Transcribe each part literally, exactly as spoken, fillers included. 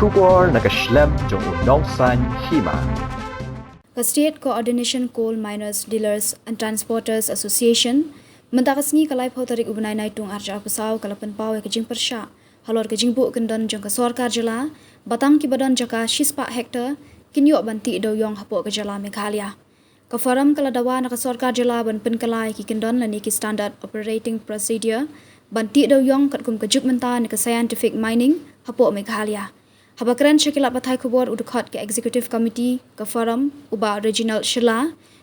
Khubor na ka shlem jong u nongsan hima. Ka State Coordination Coal Miners, Dealers and Transporters Association mynta ka sngi ka laiphew tarik u bnai Naitung arhajar arphew saw ka la pynpaw ïa ka jingpyrshah halor ka jingbuh kyndon jong ka sorkar jylla ba tang kiba don jaka shispah hektar kin ïoh ban tih dewïong hapoh ka jylla Meghalaya. Ka forum ka la dawa na ka sorkar jylla ban pynkylla ïa ki kyndon lane ki standard operating procedure ban tih dewïong katkum ka juk mynta na ka scientific mining hapoh Meghalaya. Haba kren sha ki lad pathai khubor u dkhot ka executive committee ka forum u Bah Reginald Shylla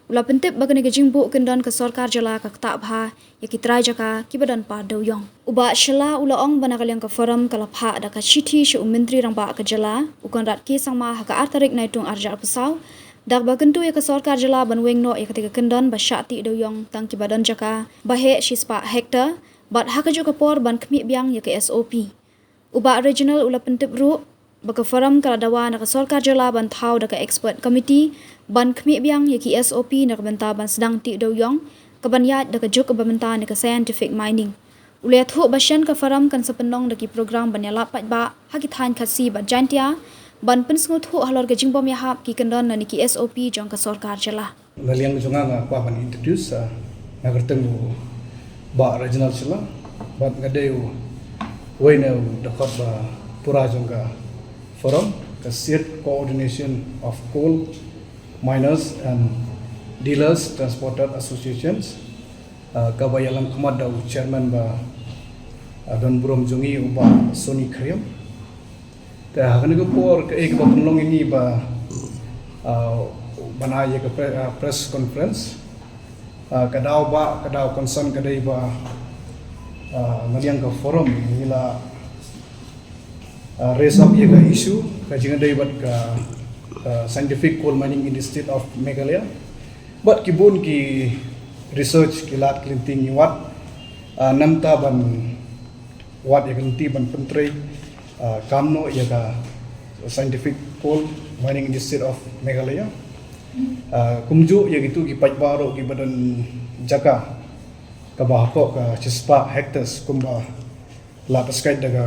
u la pyntip ba kane ka jingbuh kyndon ka sorkar jylla ka ktah bha ïa ki trai jaka kiba don par dewïong. U Bah Shylla u la ong ba na ka liang ka forum ka la phah da ka shithi sha u Myntri Rangbah ka jylla u Conrad K Sangma ha ka ar tarik Naitung arhajar arphew saw da kaba kyntu ïa ka sorkar jylla ban weng noh ïa kata ka kyndon ba shah tih dewïong tang kiba don jaka ba heh shispah hektar bad ha kajuh ka por ban khmih biang ïa ka S O P. U Bah Reginald u la pyntip ruh ba ka forum ka la dawa na ka sorkar jylla ban thaw da ka expert committee ban khmih biang ïa ki S O P na ka bynta ban sdang tih dewïong kaban ïaid da ka juk kaba mynta na ka scientific mining. U la ïathuh ba shen ka forum kan sa pynlong da ki program ban ïalap paidbah ha ki thaiñ Khasi bad Jaintia ban pynsngewthuh halor ka jingbym ïahap ki kyndon lane ki S O P jong ka sorkar jylla. Na liang jong nga nga kwah ban introduce, ah, nga kyrteng u Bah Reginald Shylla bad nga dei u wei na u dkhot ba pura jong ka forum ka State Coordination of Coal Miners and Dealers Transporter Associations, ah, kaba ïalam khmat da u chairman ba, ah, don burom jong ngi u Bah Sony Khyriem. Te ha kane ka por kaei kaba pynlong ïa ngi ba, ah, ban ai ïa ka pre-, ah, press conference, ah, ka daw ba, ka daw concern ka dei ba, ah, na liang ka forum ngi la, ah, raise up ïa ka issue ka jingïadei bad ka, ah, Scientific Coal Mining in the State of Meghalaya. Bad ki bun ki research ki lad ki lynti ngi wad, ah, namar ban wad ïa ka lynti ban pyntrei, ah, kam noh ïa ka Scientific Coal Mining in the State of Meghalaya. Ah, kumjuh ïa kitu ki paidbah ruh kiba don jaka kaba hapoh ka shispah hectares kumba la pynskhem da ka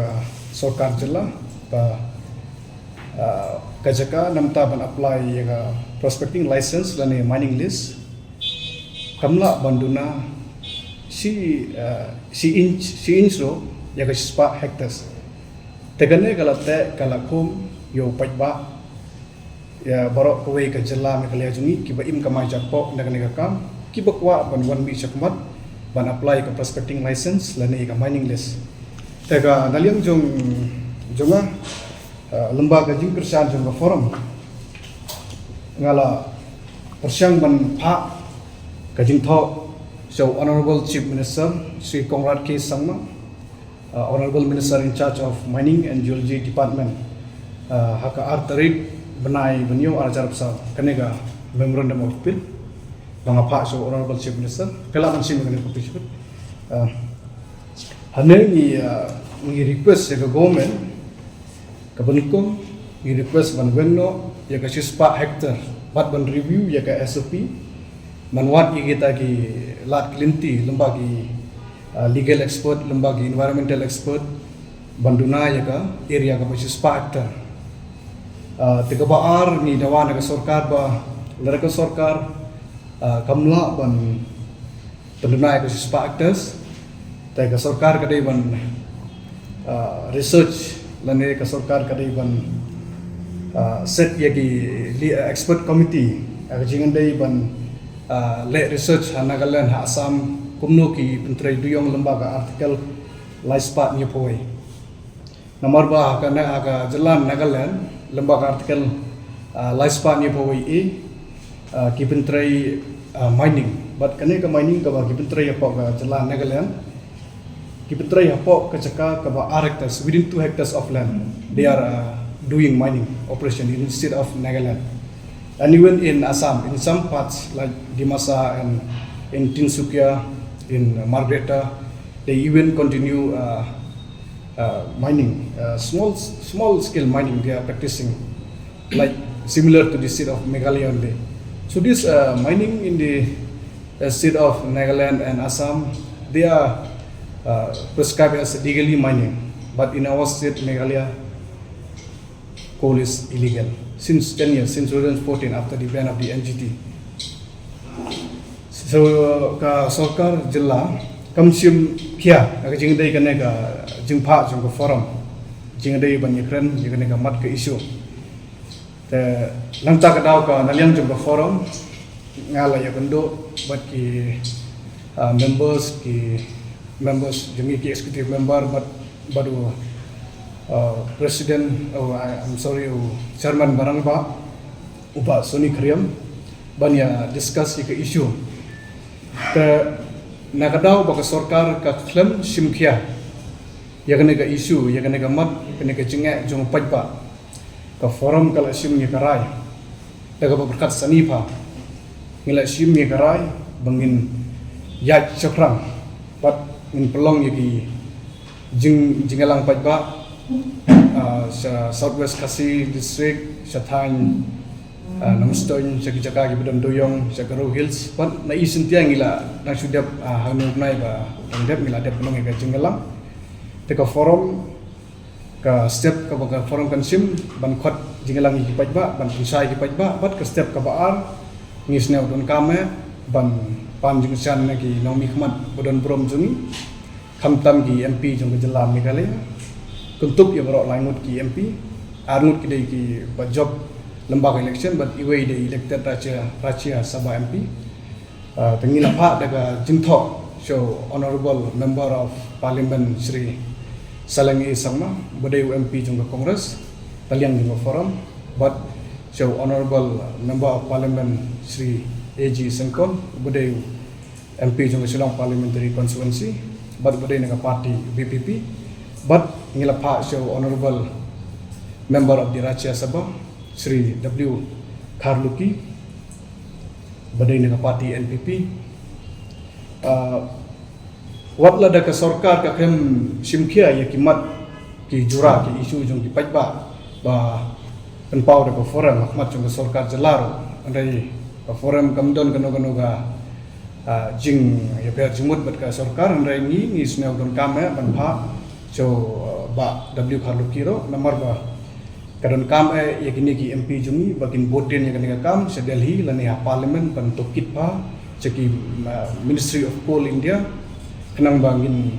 sorkar jylla ba, ah, ka jaka namar ban apply ïa ka prospecting license lane mining lease kam lah ban duna shi, ah, shi inch, shi inch ruh ïa ka shispah hectares. Te kane ka la teh ka la khum ïa u paidbah ïa baroh kawei ka jylla Meghalaya jong ngi kiba im kamai jakpoh na kane ka kam kiba kwah ban wan mih shakhmat ban apply ka prospecting license lane ka mining lease. Te ka na liang jong, jong nga, ah, lyngba ka jingkyrshan jong ka forum nga la pyrshang ban phah ka jingthoh sha u Honorable Chief Minister Shri Conrad K Sangma, uh, Honorable Minister in charge of Mining and Geology Department, uh, ha ka ar tarik bnai Jymmang arhajar arphew saw, kane ka Memorandum of Appeal ba nga phah sha u Honorable Chief Minister. Phi lah ban shim kane ka copy. Uh, hangne ngi, uh, ngi request ïa ka government, ka ban kum ngi request ban weng noh ïa ka shispah hectare bad ban review ïa ka S O P, ban wad ïa kita ki lad ki lynti lyngba ki, ah, legal expert, lyngba ki environmental expert ban duna ïa ka area kaba shispah hectare. Ah, te kaba ar ngi dawa na ka sorkar ba lada ka sorkar, ah, kam lah ban pynduna ïa ka shispah hectares, te ka sorkar ka dei ban, ah, research lane ka sorkar ka dei ban, ah, set ïa ki li-, ah, expert committee, ah, ka jingdei ban, ah, leh research ha Nagaland, ha Assam, kumno ki pyntrei dewïong lyngba ka Article laispah hynñiewphew wei. Namar ba ha kane, ha ka jylla Nagaland, lyngba ka Article, ah, laispah hynñiewphew wei A, ah, ki pyntrei, ah, mining. Bad kane ka mining kaba ki pyntrei hapoh ka jylla Nagaland, ki pyntrei hapoh ka jaka kaba ar hectares, within two hectares of land. They are, ah, doing mining operation in state of Nagaland. And even in Assam, in some parts like Dimasa and in Tinsukia, in Margherita, they even continue, uh, uh, mining, uh, small, small scale mining they are practicing, like similar to the state of Meghalaya only. So this, uh, mining in the, uh, state of Nagaland and Assam, they are, uh, prescribed as legally mining. But in our state, Meghalaya, Coal is illegal since ten years, since two thousand fourteen, after the ban of the N G T. So ka sorkar jylla kam shim khia ka jingdei kane ka jingphah jong ka forum, jingdei ban ïakren ïa kane ka mat ka issue. Te nangta ka daw ka na liang jong ka forum nga la ïakynduh bad ki, ah, members, ki members jong ngi, ki executive member bad, bad u, ah, president, oh, I, I'm sorry, u chairman ba rangbah, u Bah Sony Khyriem, ban ïa discuss ïa ka issue. Te na ka daw ba ka sorkar ka khlem shim khia ïa kane ka issue, ïa kane ka mat, kane ka jingeh jong u paidbah, ka forum ka la shim ïa ka rai da kaba pyrkhat sani pha. Ngi la shim ïa ka rai ba ngin ïaid shaphrang bad ngin pynlong ïa ki jing, jingïalang paidbah, ah, sha South West Khasi District, sha thaiñ, ah, Nongstoiñ, sha ki jaka kiba don dewïong, sha Garo Hills, bad na East Jaintia ngi la dang shu dep, ah, hangne u bnai ba dang dep ngi la dep pynlong ïa ka jingïalang. Te ka forum, ka step kaba ka forum kan shim ban khot jingïalang ïa ki paidbah, ban pynshai ïa ki paidbah, bad ka step kaba ar ngi sngewdonkam eh ban pan jingkyrshan na ki nongmihkhmat ba don burom jong ngi, khamtam ki M P jong ka jylla Meghalaya. Kyntup ïa baroh lai ngut ki M P, ar ngut ki dei kiba jop lyngba ka election bad iwei dei elected Rajya, Rajya Sabha M P. Ah, te ngi la phah da ka jingthoh sha u Honorable Member of Parliament Shri Saleng A Sangma, ba dei u M P jong ka Congress, na liang jong ka forum, bad sha u Honorable Member of Parliament Shri A G Syngkon, ba dei u M P jong ka Shillong Parliamentary Constituency, bad ba dei na ka party V P P, bad ngi la phah sha u Honorable Member of the Rajya Sabha, Shri W Kharlukhi, ba dei na ka party N P P. Ah, wat lada ka sorkar ka khlem shim khia ïa ki mat, ki jura, ki issue jong ki paidbah ba pynpaw da ka forum ha khmat jong ka sorkar jylla ruh, hynrei ka forum kam don kano kano ka, ah, jingïapher jingmut bad ka sorkar, hynrei ngi, ngi sngewdonkam eh ban phah sha u, ah, Bah W Kharlukhi ruh, namar ba ka donkam eh ïa kine ki M P jong ngi ba kin bud dien ïa kane ka kam sha Delhi lane ha Parliament ban tohkit bha sha ki, ah, Ministry of Coal India, khnang ba ngin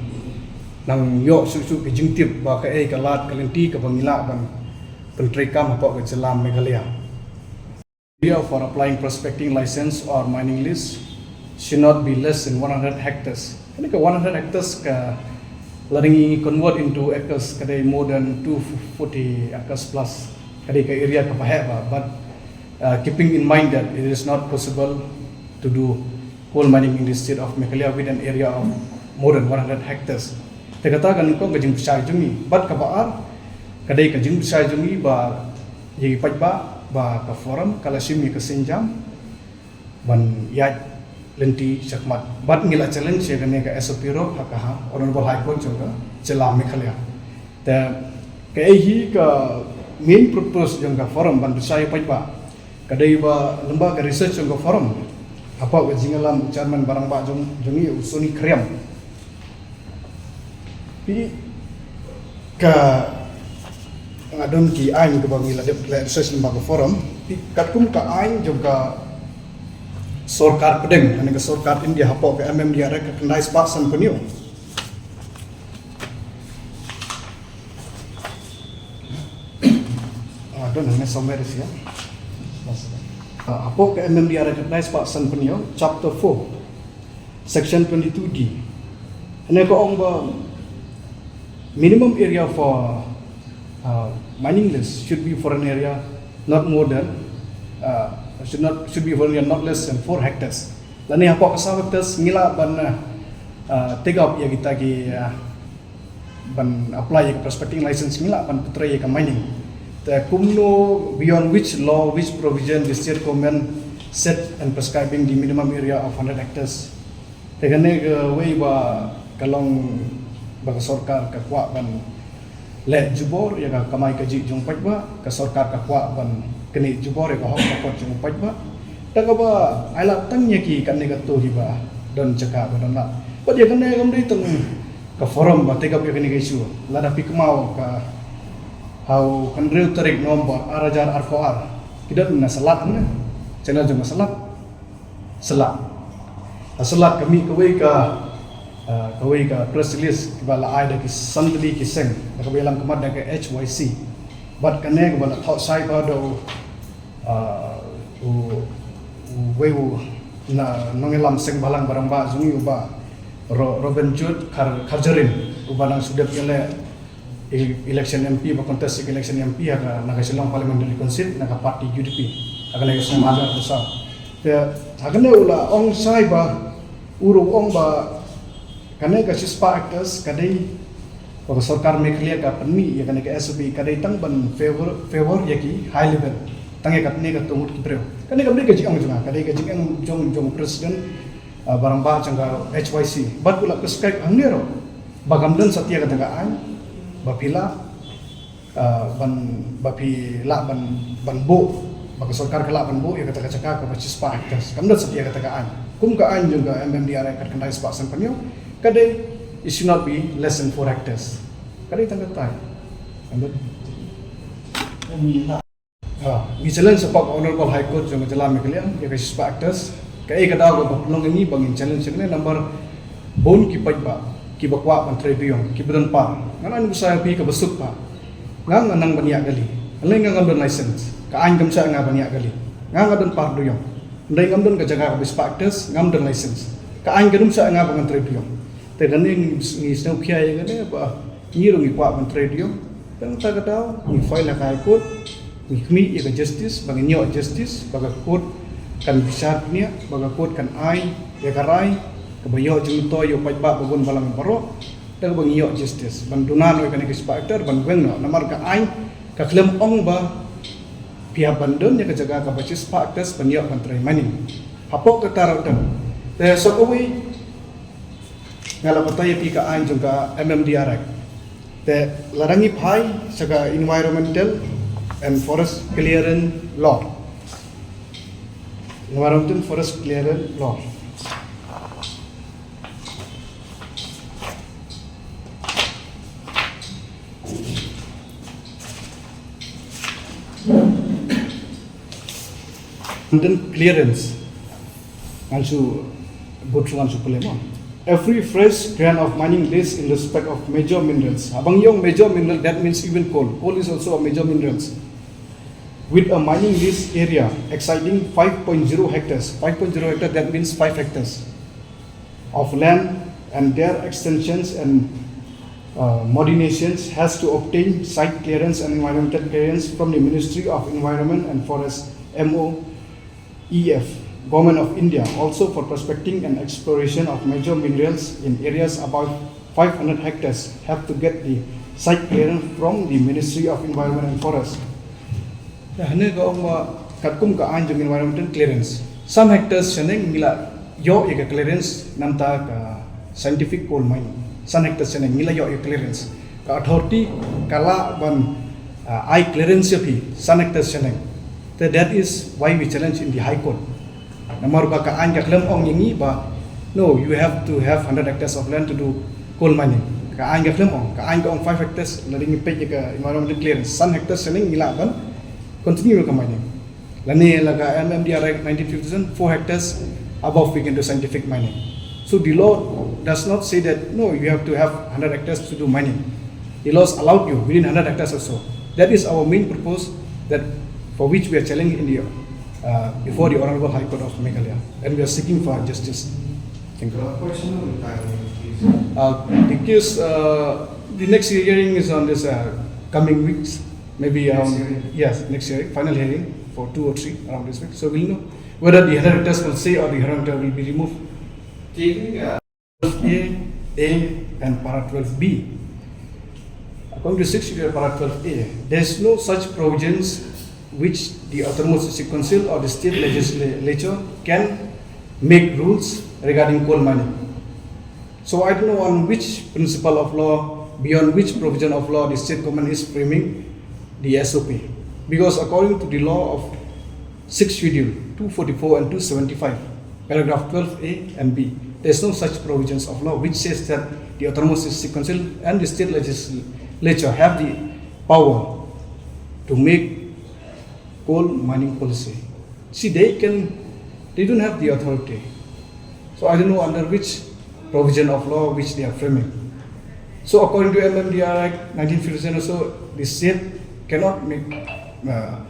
nang ïoh shuh shuh ki jingtip ba kaei ka lad ka lynti kaba ngi lah ban pyntreikam hapoh ka jylla Meghalaya. Area for applying prospecting license or mining lease should not be less than one hundred hectares. Kane ka one hundred hectares ka, lada ngi convert into acres, ka dei more than two forty acres plus. Ka dei ka area kaba heh bha, but, uh, keeping in mind that it is not possible to do coal mining in the state of Meghalaya with an area of more than one hundred hectares. Te kata ka nyngkong ka jingpynshai jong ngi. Bad kaba ar, ka dei ka jingpynshai jong ngi ba ïa ki paidbah ba ka forum ka la shim ïa ka sienjam ban ïaid lynti shakhmat. Bad ngi la challenge ïa kane ka S O P ruh ha ka, ha Honorable High Court jong ka jylla Meghalaya. Te kaei hi ka main purpose jong ka forum ban pynshai ïa paidbah. Ka dei ba lyngba ka research jong ka forum, hapoh ka jingïalam u chairman ba rangbah jong, jong ngi u Sony Khyriem, phi, ka, nga don ki aiñ kaba ngi la dep la research lyngba ka forum, phi, katkum ka aiñ jong ka sorkar pdeng, lane ka sorkar India, hapoh ka M M D R Act ka khyndai spah sanphew hynñiew. Ah, don hangne somewhere is here. Ah, hapoh ka M M D R Act ka khyndai spah sanphew hynñiew, chapter four, section twenty-two D. Hangne ka ong ba minimum area for, uh, mining lease should be for an area not more than, uh, should not, should be for an area not less than four hectares. Lane hapoh ka saw hectares ngi lah ban, uh, take up ïa kita ki, uh, ban apply ïa ka prospecting license, ngi lah ban pyntrei ïa ka mining. Te kumno, beyond which law, which provision the state government set and prescribing the minimum area of hundred hectares. Te kane kawei ba ka long ba ka sorkar ka kwah ban leh jubor ïa ka kamai kajih jong paidbah, ka sorkar ka kwah ban knieh jubor ïa ka hok ka kot jong paidbah. Te kaba ai lad tang ïa ki kane kato kiba don jaka ba don lad. Bad ïa kane kam dei tang ka forum ba take up ïa kane ka issue. Lada phi kynmaw ka Ha u khyndai tarik November ar hajar arphew ar. Ki don na Salad ne. Channel jong Salad. Salad. Ha Salad ka mih kawei ka, ah, kawei ka press release kaba la ai da ki san tylli ki seng, da kaba ïalam khmat da ka H Y C. Bad kane kaba la thoh shai ba da u, ah, u, uwei u na nongïalam seng bhalang ba rangbah jong ngi, u Bah Ro-, Robin Jude Khar-, Kharjahrin, uba nang shu dep ïaleh e-, election M P, ba contest election M P ha ka, na ka Shillong Parliamentary Constituency na ka party U D P. Ha kane ka snem ar hajar arphew saw. Te ha kane u la ong shai ba, u ruh u ong ba kane ka shispah hectares ka dei ba ka sorkar Meghalaya ka pynmih ïa kane ka S O P ka dei tang ban favour, favour ïa ki high level, tang ïa katne katto ngut ki briew. Kane kam dei ka jingong jong nga, ka dei ka jingong jong, jong president, ah, ba rangbah jong ka H Y C. Bad u la prescribe hangne ruh ba kam don satia kata ka aiñ ba phi lah, ah, ban, ba phi lah ban, ban buh, ba ka sorkar ka lah ban buh ïa kata ka jaka kaba shispah hectares. Kam don satia kata ka aiñ. Kum ka aiñ jong ka M M D R A khatkhyndai spah sanphew hynñiew, ka dei, it should not be less than four hectares. Ka dei tang katai. Kam don. Ah, ngi challenge shapoh ka Honourable High Court jong ka jylla Meghalaya ïa ka shispah hectares. Kaei ka daw kaba pynlong ïa ngi ba ngin challenge ïa kane? Namar bun ki paidbah kiba kwah ban trei duyong, kiba don par. Ngan ai nuksa ïa phi kaba suk ba nga, nga nang ban ïaid kali, hynrei nga ngam don license. Ka aiñ kam shah ïa nga ban ïaid kali. Nga, nga don par duyong, hynrei ngam don ka jaka kaba shispah hectares, ngam don license. Ka aiñ kam shah ïa nga ba ngan trei duyong. Te kane ngi, ngi sngewkhia ïa kane ba ngi ruh ngi kwah ban trei duyong. Te nangta ka daw ngi file ha ka High Court, ngi khmih ïa ka justice, ba ngin ïoh justice, ba ka court kan bishar bniah, ba ka court kan ai ïa ka rai kaba ïoh jingmyntoi ïa u paidbah ba bun balang baroh. Te ba ngin ïoh justice ban duna noh ïa kane ka shispah hectare, ban weng noh, namar ka aiñ ka khlem ong ba phi hap ban don ïa ka jaka kaba shispah hectares ban ïoh ban trei mining. Hapoh kata ruh don. Te sa kawei nga la batai ïa phi ka aiñ jong ka M M D R Act. Te lada ngi phai sha ka Environmental and Forest Clearance Law. Environmental Forest Clearance Law. Environmental clearance. Ngan shu, bud shu ngan shu pule mo. Every fresh grant of mining lease in respect of major minerals. Haba ngi ong major mineral, that means even coal. Coal is also a major minerals. With a mining lease area exceeding five point zero hectares. Five point zero hectare, that means five hectares of land, and their extensions and, uh, modifikations has to obtain site clearance and environmental clearance from the Ministry of Environment and Forest, M O E F, Government of India, also for prospecting and exploration of major minerals in areas above five hundred hectares have to get the site clearance from the Ministry of Environment and Forest. Te hangne ka ong ba katkum ka aiñ jong environmental clearance, san hectares shaneng ngi la ïoh ïa ka clearance namar ka scientific coal mining. San hectares shaneng ngi la ïoh ïa ka clearance. Ka authority ka lah ban, ah, ai clearance ïa phi san hectares shaneng. Te that is why we challenge in the High Court. Namar ba ka aiñ ka khlem ong ïa ngi ba, no, you have to have hundred hectares of land to do coal mining. Ka aiñ ka khlem ong, ka aiñ ka ong five hectares, lada ngi peit ïa ka environmental clearance, san hectares shaneng ngi lah ban continue ka mining. Lane la ka M M D R Act nineteen fifty-seven, four hectares above we can do scientific mining. So the law does not say that, no, you have to have hundred hectares to do mining. The laws allowed you within hundred hectares also. That is our main purpose, that for which we are challenging in the, uh, before the Honorable High Court of Meghalaya, and we are seeking for justice. Thank you. Uh, question on the timing, please. Uh, the case, uh, the next hearing is on this, uh, coming weeks, maybe around, next hearing? Yes, next hearing, final hearing for two or three around this week. So we'll know whether the hundred hectares will stay or the hundred hectare will be removed. Taking, uh, twelve A, A and para twelve B. According to six Schedule para twelve A, there is no such provisions which the Autonomous District Council or the state legislature can make rules regarding coal mining. So I don't know on which principle of law, beyond which provision of law the state government is framing the S O P. Because according to the law of six Schedule two forty-four and two seventy-five, paragraph twelve A and B, there is no such provisions of law which says that the Autonomous District Council and the state legislature have the power to make coal mining policy. See, they can, they don't have the authority. So I don't know under which provision of law which they are framing. So according to M M D R Act nineteen fifty-seven also, the state cannot make uh,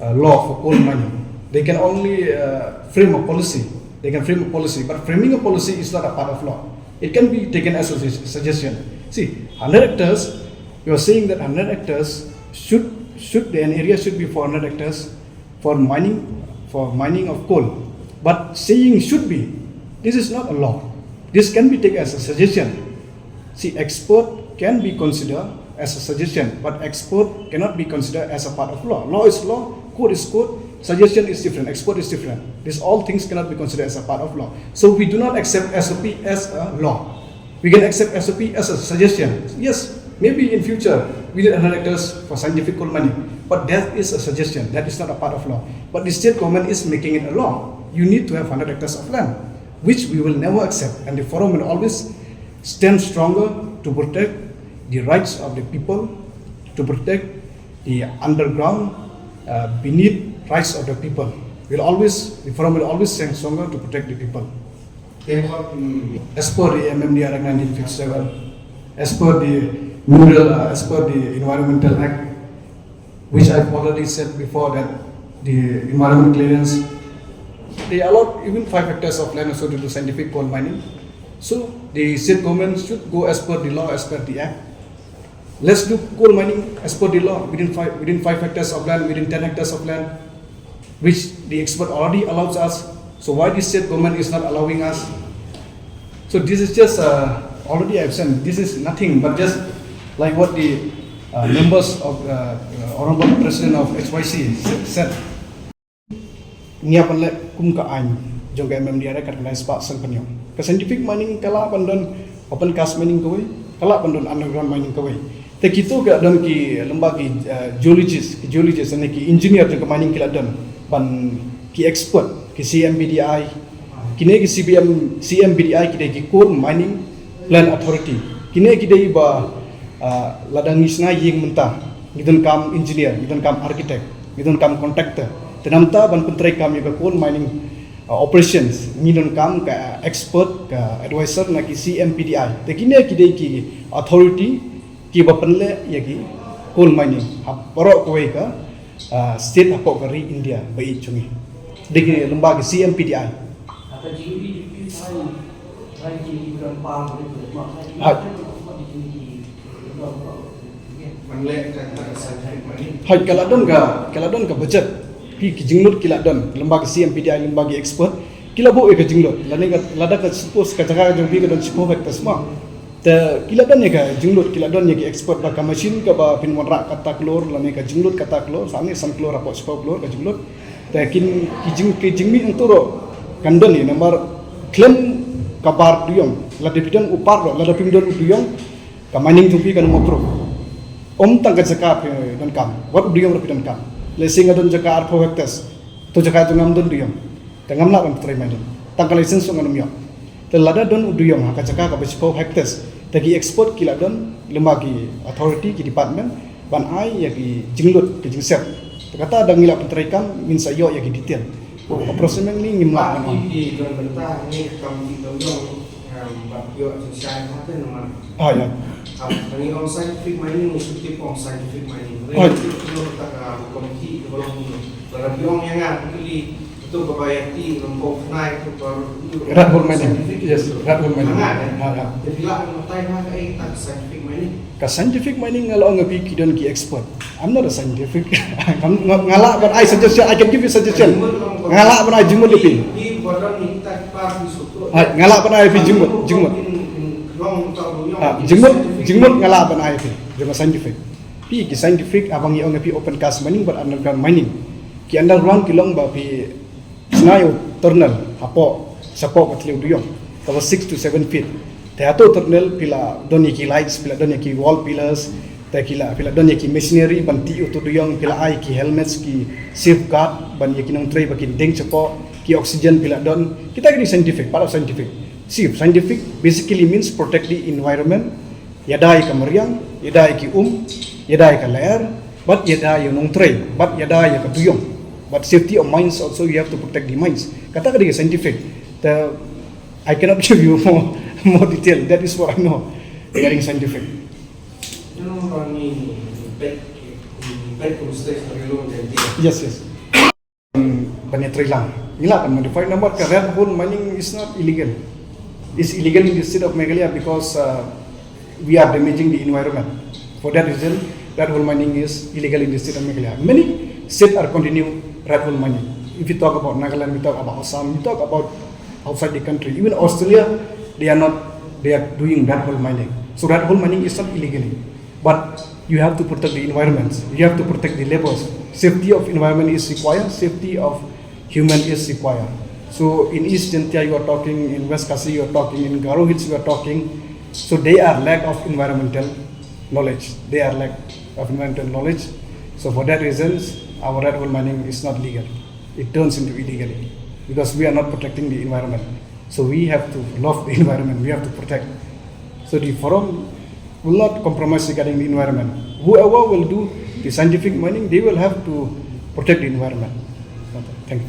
uh, law for coal mining. They can only uh, frame a policy. They can frame a policy, but framing a policy is not a part of law. It can be taken as a sugges- suggestion. See, hundred hectares, you are saying that hundred hectares should should be, an area should be four hundred hectares for mining, for mining of coal. But saying should be, this is not a law. This can be taken as a suggestion. See, expert can be considered as a suggestion, but expert cannot be considered as a part of law. Law is law, code is code, suggestion is different, expert is different. This all things cannot be considered as a part of law. So we do not accept S O P as a law. We can accept S O P as a suggestion. Yes, maybe in future we need hundred hectares for scientific coal mining, but that is a suggestion. That is not a part of law. But the state government is making it a law. You need to have hundred hectares of land, which we will never accept. And the forum will always stand stronger to protect the rights of the people, to protect the underground, uh, beneath rights of the people. We'll always, the forum will always stand stronger to protect the people. As per the M M D R Act nineteen fifty-seven, as per the Mineral, uh, as per the Environmental Act, which I've already said before that the environment clearance, they allowed even five hectares of land also to do scientific coal mining. So the state government should go as per the law, as per the act. Let's do coal mining as per the law within five, within five hectares of land, within ten hectares of land, which the expert already allows us. So why the state government is not allowing us? So this is just uh, already I've said this is nothing but just like what the uh, members of uh, uh, honorable president of H Y C said. Ngi ïa pynleh kum ka aiñ jong ka M M D R Act kat ka lai spah san pynïoh. Ka scientific mining ka lah ban don open cast mining kawei, ka lah ban don underground mining kawei. Te kito ka don ki lem bad ki uh, geologist, ki geologist ne ki engineer jong ka mining ki lah don ban ki expert, ki C M B D I, kine ki C B M, C M B D I ki dei ki Coal Mining Plan Authority. Kine ki dei ba uh, lada ngi sngewbha ïing mynta ngi donkam engineer, ngi donkam architect, ngi donkam contractor. Te namar ban pyntreikam ïa ka coal mining uh, operations ngi donkam ka expert, ka advisor na ki C M B D I. Te kine ki dei ki authority ki ba pynleh ïa ki coal mining ha baroh kawei ka uh, state hapoh ka ri India ba ïeit jong ngi. Dei ki lem bad ki C M B D I. Hai, ka la don ka, ka la don ka budget. Phi, ki jinglut ki la don, lem bad ki C M B D I, lem bad ki expert. Ki la buh ïa ka jinglut. Lane ka, lada ka suppose ka jaka jong phi ka don shiphew hectares ma. Te ki la don ïa ka jinglut, ki la don ïa ki expert ba ka machine kaba phin wanrah kata klur, lane ka jinglut kata klur, sani san klur hapoh shiphew klur ka jinglut. Te kin ki jing, ki jingmih hangto ruh kan don ïa namar khlem ka bar duyong, lada phi don u par ruh, lada phim don u duyong, ka mining jong phi kan ym approve. Ym tang ka jaka phi donkam, wat u duyong ruh phi donkam. Lehse nga don jaka arphew hectares, to jaka jong nga ym don duyong. Te ngam lah ban trei mining. Tang ka license ruh ngan ym ïoh. Te lada don u duyong ha ka jaka kaba shiphew hectares, te ki expert ki la don, lem bad ki authority, ki department, ban ai ïa ki jinglut, ki jingsiat. Te kata da ngi la pyntreikam ngin sa ïoh ïa ki detail. Approximately ngim lah ban ong. Ki don bynta ngi kam ki don dong, em, bad ïoh jingshai ha te namar. Ah, ïa. Am, ngi ong scientific mining, ngi shu tip ong scientific mining. Hooid. Ngi tip ong kata ka komiti, ka ba long. Lada ngi ong ïa nga, actually, tu ka ba ïa ti, ngi ong ko khnai, tu ka Rat hole mining. Scientific. Yes, rat hole mining. Nga, eh? Ah, ïa. Te phi lah ban batai ha ka, eh, kata ka scientific mining. Ka scientific mining nga la ong ïa phi ki don ki expert. I'm not a scientific. Nga, nga, nga lah ban ai suggestion, I can give you suggestion. Nga lah ban ai jingmut ïa phi. Hooid, nga lah ban ai ïa phi jingmut, jingmut. Ah, jingmut, jingmut nga lah ban ai ïa phi. Jingmut scientific. Phi ki scientific, haba ngi ong ïa phi open cast mining bad underground mining. Ki underground ki long ba phi sna ïa u tunnel hapoh, shapoh ka thliew duyong, kaba six to seven feet. Te hato tunnel phi la don ïa ki lights, phi la don ïa ki wall pillars, te ki la, phi la don ïa ki machinery ban tih ïa uto u duyong, phi la ai ki helmets, ki safeguard ban ïa ki nongtrei ba kin deng shapoh, ki oxygen phi la don. Kita ki dei scientific, part of scientific. See, scientific basically means protect the environment. Ïada ïa ka mariang, ïada ïa ki um, ïada ïa ka lyer, But ïada ïa u nongtrei, but ïada ïa ka duyung. But safety of mines also, you have to protect the mines. Kata ka dei ka scientific. The, I cannot give you more, more detail. That is what I know regarding scientific. Yes, yes. Ban ïatrei lang. Ngi lah ban modify namar ka red hole mining is not illegal. It's illegal in the state of Meghalaya because uh, we are damaging the environment. For that reason, red hole mining is illegal in the state of Meghalaya. Many states are continue red hole mining. If you talk about Nagaland, we talk about Assam, we talk about outside the country. Even Australia, they are not, they are doing red hole mining. So red hole mining is not illegally. But you have to protect the environment. You have to protect the labors. Safety of environment is required. Safety of human is required. So in East Jaintia you are talking, in West Khasi you are talking, in Garo Hills you are talking. So they are lack of environmental knowledge. They are lack of environmental knowledge. So for that reasons, our red hole mining is not legal. It turns into illegally because we are not protecting the environment. So we have to love the environment. We have to protect. So the forum will not compromise regarding the environment. Whoever will do the scientific mining, they will have to protect the environment. Thank you.